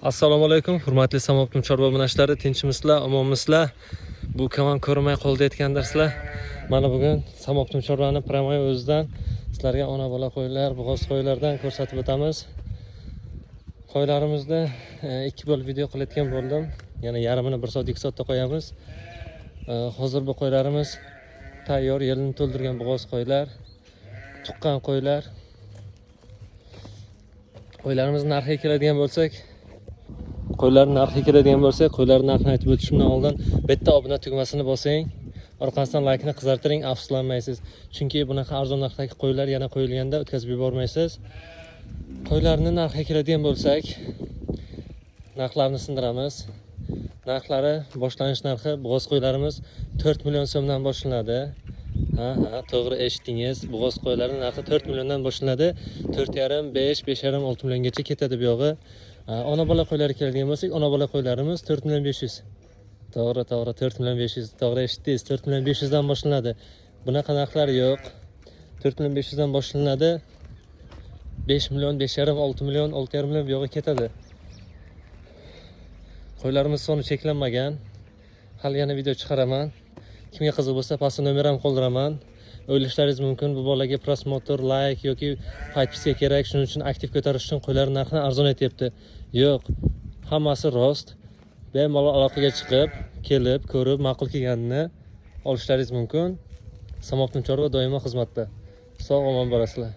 Assalomu alaykum, hurmatli Samoptim chorva obunachilar, tinchmisizlar, omonmisizlar? Bu kamon ko'rinmay qoldi aytgandirsizlar. Mana bugun Samoptim chorvani прямой o'zidan sizlarga ona bola qo'ylar, bo'g'oz qo'ylardan ko'rsatib o'tamiz. Qo'ylarimizni ikki bo'lib video qilayotgan bo'ldim. Yana yarmini 1 soat, 2 soatda qo'yamiz. Hozir bu qo'ylarimiz tayyor, yelini to'ldirgan bo'g'oz qo'ylar, tuqqan qo'ylar. Qo'ylarimiz narxiga keladigan bo'lsak, qo'ylar narxiga keladigan bo'lsak, qo'ylar narxini aytib o'tishimdan oldin bitta obuna tugmasini bosing, orqasidan laykni qizartiring, afsuslanmaysiz. Chunki bunaqa arzon narxdagi qo'ylar yana qo'yilganda o'tkazib yubormaysiz. Qo'ylarni narxiga keladigan bo'lsak, narxlarni sindiramiz. Narxlari, boshlanish narxi bo'g'oz qo'ylarimiz 4 million so'mdan boshlanadi. Ha, to'g'ri eshitdingiz. Bo'g'oz qo'ylarning narxi 4 milliondan boshlanadi. 4,5, 5, 5,5, 6 milliongacha ketadi bu yog'i. Ona bola qo'ylari keladigan bo'lsak, ona bola qo'ylarimiz 4 million 500. To'g'ri, to'g'ri, 4 million 500. To'g'ri eshitdingiz, 4 million 500 dan boshlanadi. Bunaqa narxlar yo'q. 4 million 500 dan boshlanadi. 5 million, 5,5, 6 million, 6,5 million bu yog'i ketadi. Qo'ylarimiz soni cheklanmagan. Hali yana video chiqaraman. Kimga qiziq bo'lsa, pastda nomer ham qoldiraman. O'ylashlaringiz mumkin, bu bolaga просмотр, layk yoki подписка kerak, shuning uchun aktiv ko'tarish uchun qo'ylar narxini arzon aytyapti. Yo'q, hammasi rost. Bemalol aloqaga chiqib, kelib, ko'rib, ma'qul kelganini olishlaringiz mumkin. Samoptim chorva doimo xizmatda. Sog' omon bo'lasizlar.